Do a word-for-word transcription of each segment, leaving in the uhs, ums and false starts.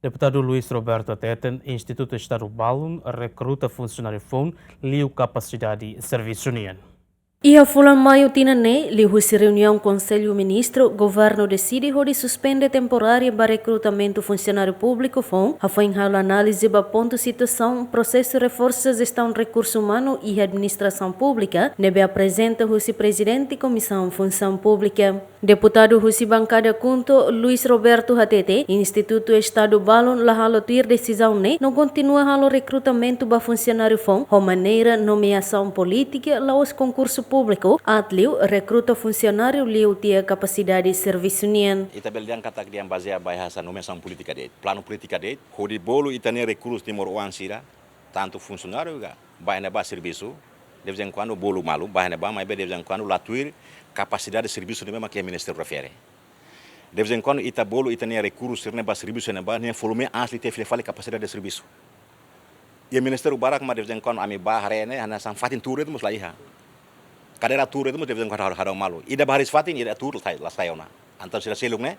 Deputadu Luis Roberto hateten, Institutu Estadu balun rekruta funsionáriu foun liu kapasidade servisu nian. Iha fulan Maiu tinan ne'e, liuhusi reuniaun Konsellu Ministru, Governu deside hodi suspende temporáriu ba rekrutamentu funsionáriu públiku foun, hafoin halo análize ba pontu situasaun prosesu reforsa jestaun rekursu umanu iha administrasaun públika, ne'ebé aprezenta husi Prezidente Komisaun Funsaun Públika. Deputadu husi bankada KHUNTO, Luis Roberto hatete, Institutu Estadu balun la halo tuir desizaun ne'e, no kontinua halo rekrutamentu ba funsionáriu foun, ho maneira nomeasaun polítika, la'ós konkursu públiku, aat liu rekruta funsionáriu liu tiha kapasidade servisu nian. Ita bele dehan katak dehan bazeia ba hanesan nomeasaun polítika de'it, planu polítika de'it, hodi bolu ita-nia rekruta timoroan sira, tantu funsionáriu ka, ba iha ne'ebá servisu, de vez em quando bolu malu, ba iha ne'ebá, maibé de vez em quando la tuir kapasidade servisu ne'ebé mak iha ministériu refere. De vez em quando ita bolu ita-nia rekruta sira-ne'e ba servisu ne'ebá, nia volume asli ita fila fali kapasidade servisu. Iha ministériu barak mak de vez em quando ami bá haree ne'e, hanesan fatin tuur de'it mós la iha. Kadeira tuur de'it mós de vez em quando halo, halo malu. Ida ba hariis fatin, ida tuur la sai, la sai ona. Entaun sira seluk ne'e,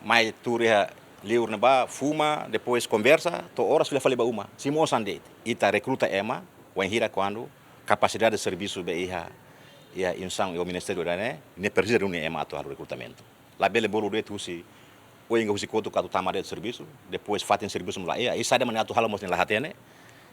mai tuur iha liur ne'ebá, fuma, depois konversa, to'o oras fila fali ba uma. Simu osan de'it. Ita rekruta ema, wainhira kuandu kapasidade servisu be iha, iha instituisaun, iha ministériu ida-ne'e, ne'e presiza reúne ema atu halo rekrutamentu. Labele bolu de'it husi, oin husi kotuk atu tama de'it servisu, depois fatin servisu mós la iha, i saida mak nia atu halo mós nia la hatene,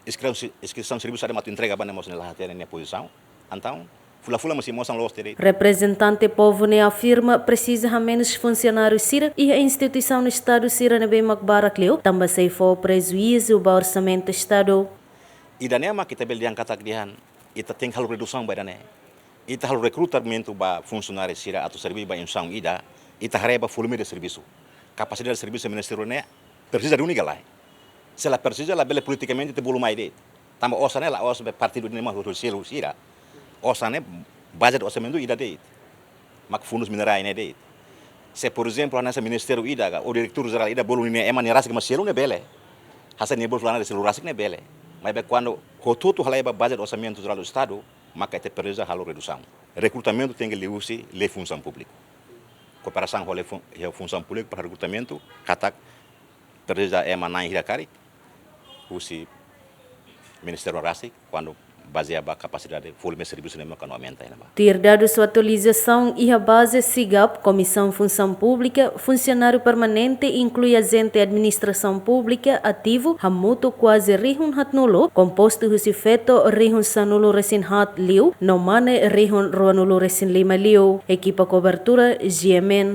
inskrisaun, inskrisaun servisu saida mak atu entrega ba nia mós nia la hatene nia pozisaun. Entaun, fila fila mós simu osan loos de'it. Reprezentante povu ne'e afirma presiza hamenus funsionáriu sira iha instituisaun Estadu sira ne'ebé mak barak liu, tanba sei fó prejuízu ba orsamentu Estadu. Ida-ne'e mak ita bele dehan katak dehan, ita tenke halo redusaun ba ida-ne'e. Ita halo rekrutamentu ba funsionáriu sira atu serbí ba instituisaun ida, ita haree ba volume de servisu. Kapasidade servisu ministériu ne'e presiza reúne ka lae. Se la presiza, labele politikamente ita bolu mai de'it. Tanba osan ne'e la'ós be partidu ida-ne'e mak selu sira. Osan ne'e baze orsamentu ida de'it. Mak fundus minerais ne'e de'it. Se, por ezemplu, hanesan ministériu ida ka, ou diretór jerál ida bolu nia ema nia rasik mak selu ne'e bele. Hanesan nia bolu fulana de'it selu rasik ne'e bele. Maibé kuandu hotu-hotu halai ba baze orsamentu jerál Estadu, maka ita presiza halo redusaun. Rekrutamentu tenke liuhusi lei funsaun públika. Kooperasaun ho lei fun-, ho funsaun públika para rekrutamentu, katak presiza ema na'in hira karik, husi ministériu rasik, kuandu bazeia ba kapasidade, volume servisu ne'e mak aumenta iha ne'ebá. Tuir dadus atualizasaun iha baze SIGAP, Komisaun Funsaun Públika, funsionáriu permanente, inklui ajente administrasaun públika ativu, hamutuk kuaze rihun haatnulu, kompostu husi feto rihun sanulu-resin-haat liu, no mane rihun ruanulu-resin-lima liu. Ekipa kobertura, G M N.